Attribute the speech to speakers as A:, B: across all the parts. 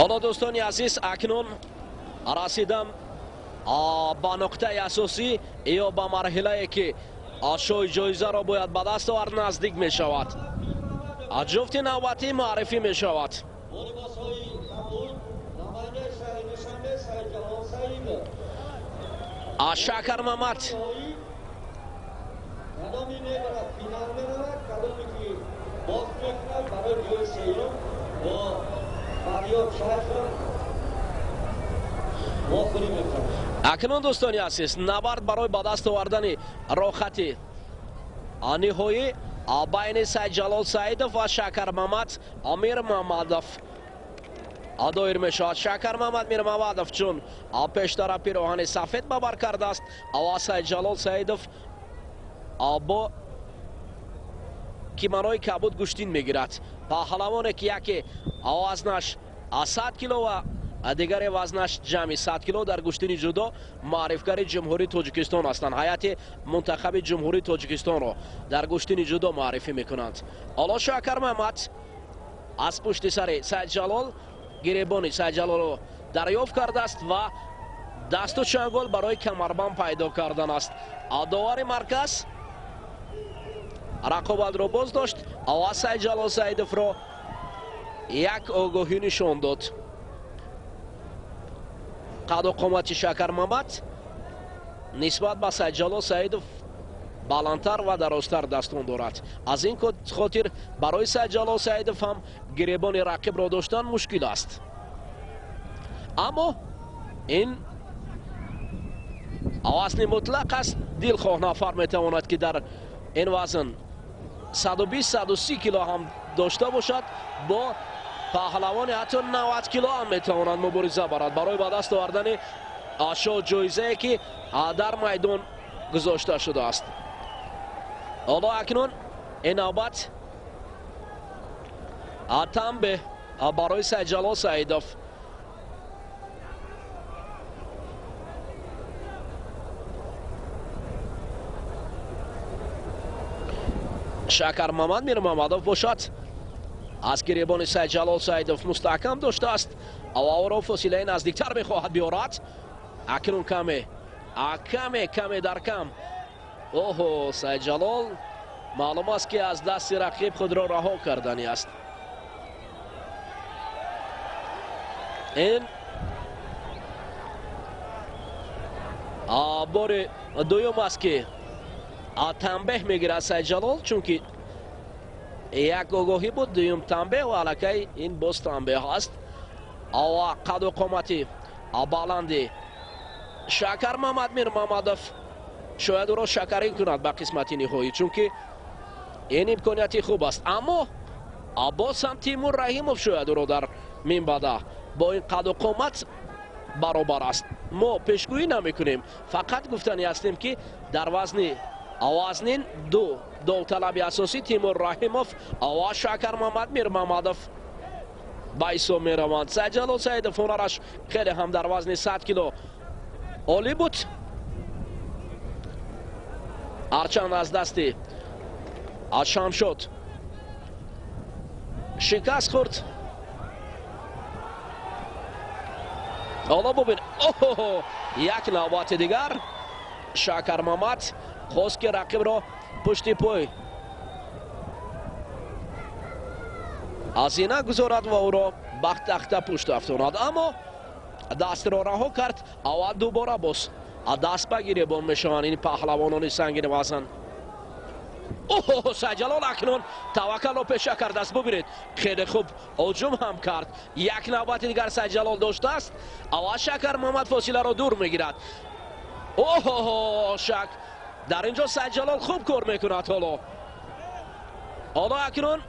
A: Ҳоло, дӯстони азиз, акнун расидам ба нуқтаи асосӣ ё ба марҳилае, ки шоҳи ҷоизаро бояд ба даст овард, наздик мешавад. Ҷуфти навбатӣ муаррифӣ мешавад. Шакармамад акнун, дӯстони азиз, набард барои ба даст овардани роҳхати ниҳоӣ байни Сайдҷалол Саидов ва Шакармамад Мирмамадов доир мешавад. Шакармамад Мирмамадов чун пештара пироҳани сафед ба бар кардааст ва Сайдҷалол Саидов бо киманои кабуд гӯштин мегирад. Паҳлавоне, ки яке вазнаш 100 кило ва дигаре вазнаш ҷамъи 100 кило дар гӯштини ҷудо маърифгари Ҷумҳурии Тоҷикистон ҳастанд. Ҳайати мунтахаби Ҷумҳурии Тоҷикистонро дар гӯштини ҷудо муаррифӣ мекунанд. Ҳоло Шакармамад аз пушти сари Сайдҷалол гиребони Сайдҷалолро дарёфт кардааст ва дасту чангол барои камарбанд пайдо кардан аст. Довари марказ рақобатро боз дошт ва Сайдҷалол Саидовро як огоҳӣ нишон дод. Қаду қомати Шакармамад нисбат ба Сайдҷалол Саидов баландтар ва дарозтар дастон дорад. Аз ин хотир барои Сайдҷалол Саидов ҳам гиребони рақибро доштан мушкил аст. Аммо ин вазни мутлақ аст. Дилхоҳ нафар метавонад, ки дар ин вазн 120-130 кило ҳам дошта бошад, бо паҳлавони ҳатто 90 кило ҳам метавонад мубориза барад барои ба даст овардани шоҳ ҷоизае, ки дар майдон гузошта шудааст. Ҳоло акнун ин навбат танбеҳ барои Сайдҷалол Саидов. Шакармамад Мирмамадов бошад, аз гиребони Сайдҷалол Саидов мустаҳкам доштааст ва ӯро фосилаи наздиктар мехоҳад биёрад. Акнун каме каме каме дар кам. Оҳо, Сайдҷалол маълум аст, ки аз дасти рақиб худро раҳо кардани аст. Ин бори дуюм аст, ки танбеҳ мегирад Сайдҷалол, чунки як огоҳӣ буд, дуюм танбеҳ ва аллакай ин боз танбеҳ аст. Ва қаду қомати баланди Шакармамад Мирмамадов шояд ӯро шакарин кунад ба қисмати ниҳоӣ, чунки ин имконияти хуб аст. Аммо боз ҳам Тимур Раҳимов шояд ӯро дар минбаъда бо ин қаду қомат баробар аст. Мо пешгӯӣ намекунем, фақат гуфтанӣ ҳастем, ки дар вазни вазнин ду довталаби асосӣ Тимур Раҳимов ва Шакармамад Мирмамадов ба ҳисоб мераванд. Сайдҷалол Саидов ҳунараш хеле ҳам дар вазни 100 кило олӣ буд, ҳарчанд аз дасти Шамшод шикаст хӯрд. Ҳоло бубин, оҳо, як навбати дигар Шакармамад хост, ки рақибро пушти пой азина гузорад ва ӯро ба тахта пушт афтонад, аммо дастро раҳо кард ва дубора боз даст ба гиребон мешаванд ин паҳлавонони сангини вазн. Оҳо, Сайдҷалол акнун таваккалро пеша кардааст. Бубинед, хеле хуб ҳуҷум ҳам кард. Як навбати дигар Сайдҷалол доштааст ва Шакармамад фосиларо дур мегирад. Оҳо, шак дар инҷо Сайдҷалол хуб кор мекунад. Ҳоло акнун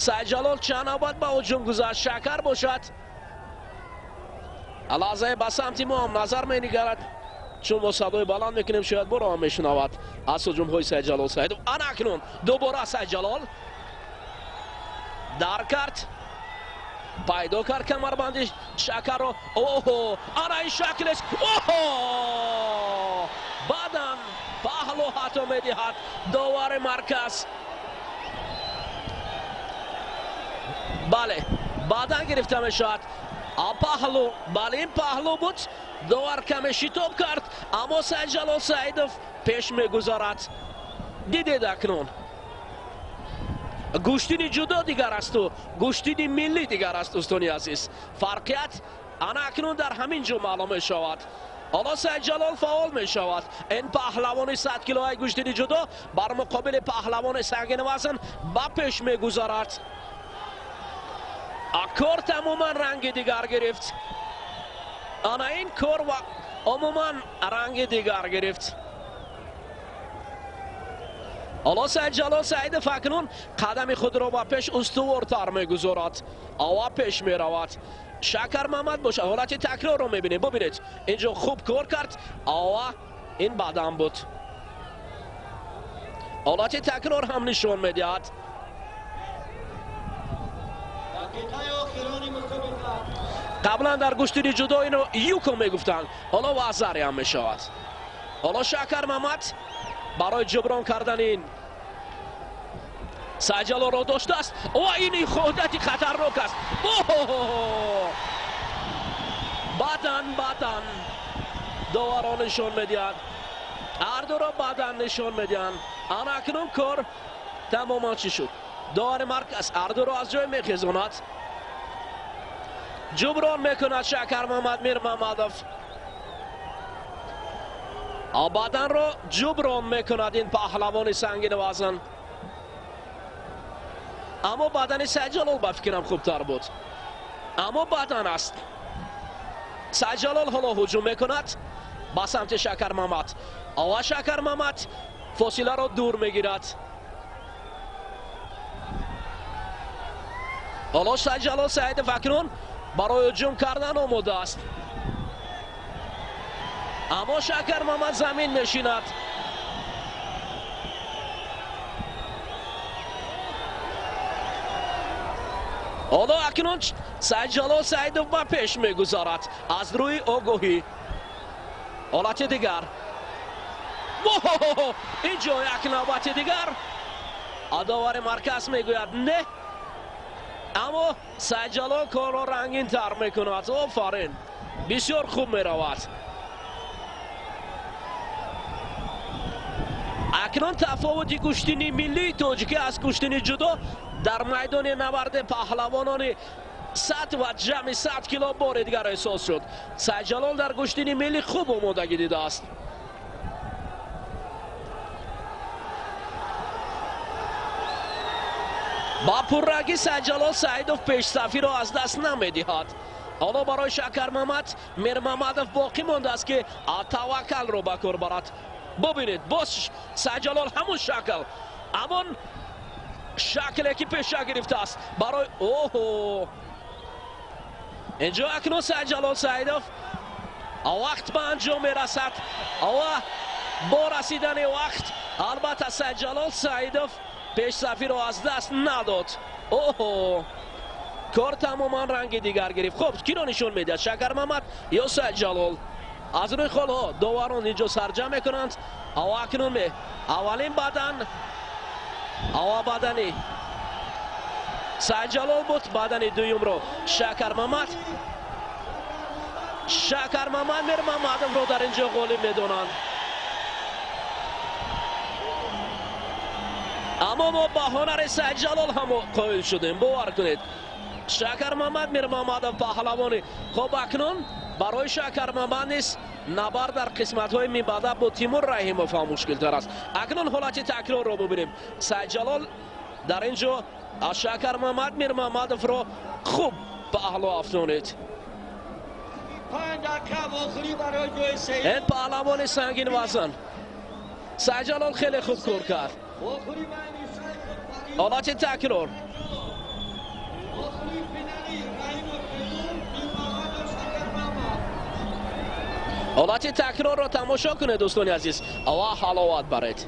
A: Сайдҷалол чанд навбат ба ҳуҷум гузашт. Шакар бошад, лаҳзае ба самти мо ҳам назар менигарад, чун мо садои баланд мекунем, шояд боро ҳам мешунавад аз ҳуҷумҳои Сайдҷалол Саидов. Ана акнун дубора Сайдҷалол дар кард, пайдо кард камарбанди Шакарро. Оҳо, ана ин шаклеш. Оҳо, баъдан паҳлу ҳатто медиҳад довари марказ. Бале, баъдан гирифта мешавад. Паҳлу, бале, ин паҳлу буд. Довар каме шитоб кард, аммо Сайдҷалол Саидов пеш мегузарад. Дидед, акнун гӯштини ҷудо дигар асту гӯштини миллӣ дигар аст, дӯстони азиз. Фарқият ана акнун дар ҳамин ҷо маълум мешавад. Ҳоло Сайдҷалол фаъол мешавад. Ин паҳлавони 100 килои гӯштини ҷудо бар муқобили паҳлавони сангинвазн ба пеш мегузарад. Кор тамоман ранги дигар гирифт. Ана ин кор ва умуман ранги дигар гирифт. Ҳоло Сайдҷалол Саидов акнун қадами худро ба пеш устувортар мегузорад, ава пеш меравад. Шакармамад бошад, ҳолати такрорро мебинем. Бубинед, инҷо хуб кор кард, ава ин бадан буд. Ҳолати такрор ҳам нишон медиҳад. Қаблан дар гӯштини ҷудо инро юко мегуфтанд, ҳоло вазари ҳам мешавад. Ҳоло Шакармамад барои ҷуброн кардани ин Сайдҷалолро доштааст ва ин иходати хатарнок аст. Бадан, бадан доварро нишон медиҳад, ҳардуро бадан нишон медиҳанд. Ана акнун кор тамоман чӣ шуд? Довари марказ ҳардуро аз ҷой мехезонад, ҷуброн мекунад Шакармамад Мирмамадов. Баданро ҷуброн мекунад ин паҳлавони сангинвазн. Аммо бадани Сайдҷалол ба фикрам хубтар буд. Аммо бадан аст. Сайдҷалол ҳоло ҳуҷум мекунад ба самти Шакармамад. Ава Шакармамад фосиларо дур мегирад. Ҳоло Сайдҷалол Саидов акнун барои ҳуҷум кардан омода аст. Аммо Шакармамад замин мешинад. Ҳоло акнун Сайдҷалол Саидов ба пеш мегузарад аз рӯи огоҳӣ. Ҳолати дигар. Инҷо як навбати дигар. Довари марказ мегӯяд не, аммо Сайдҷалол корро рангинтар мекунад. Офарин, бисёр хуб меравад. Акнун тафовути гӯштини миллии тоҷикӣ аз гӯштини ҷудо дар майдони наварди паҳлавонони 100 ва ҷамъи 100 кило бори дигар эҳсос шуд. Сайдҷалол дар гӯштини миллӣ хуб омодагӣ дидааст. Ба пуррагӣ Сайдҷалол Саидов пешсафиро аз даст намедиҳад. Ҳоло барои Шакармамад Мирмамадов боқӣ мондааст, ки таваккалро ба кор барад. Бубинед, боз Сайдҷалол ҳамун шакл, ҳамон шакле ки пеша гирифтааст барои оҳо. Инҷо акнун Сайдҷалол Саидов вақт ба анҷом мерасад ва бо расидани вақт албатта Сайдҷалол Саидов пешсафиро аз даст надод. Оҳо, кор тамоман ранги дигар гирифт. Хуб, киро нишон медиҳад, Шакармамад ё Сайдҷалол? Аз рӯи холҳо доварон инҷо сарҷам мекунанд. Ава акнун аввалин бадан, ава бадани Сайдҷалол буд, бадани дуюмро Шакармамад. Шакармамад Мирмамадовро дар инҷо ғолиб медонанд. Аммо мо ба ҳунари Сайдҷалол ҳам қоил шудем, бовар кунед. Шакармамад Мирмамадов паҳлавони. Хуб, акнун барои Шакармамад низ набард дар қисматҳои мибаъда бо Тимур Раҳимов ҳам мушкилтар аст. Акнун ҳолати такрорро бубинем. Сайдҷалол дар ин ҷо Шакармамад Мирмамадовро хуб паҳлу афтонид. Ин паҳлавони сангин вазн. Сайдҷалол хеле хуб кор кард. Ҳолати такрор. Ҳолати такрорро тамошо кунед, дӯстони азиз, ва ҳаловат баред.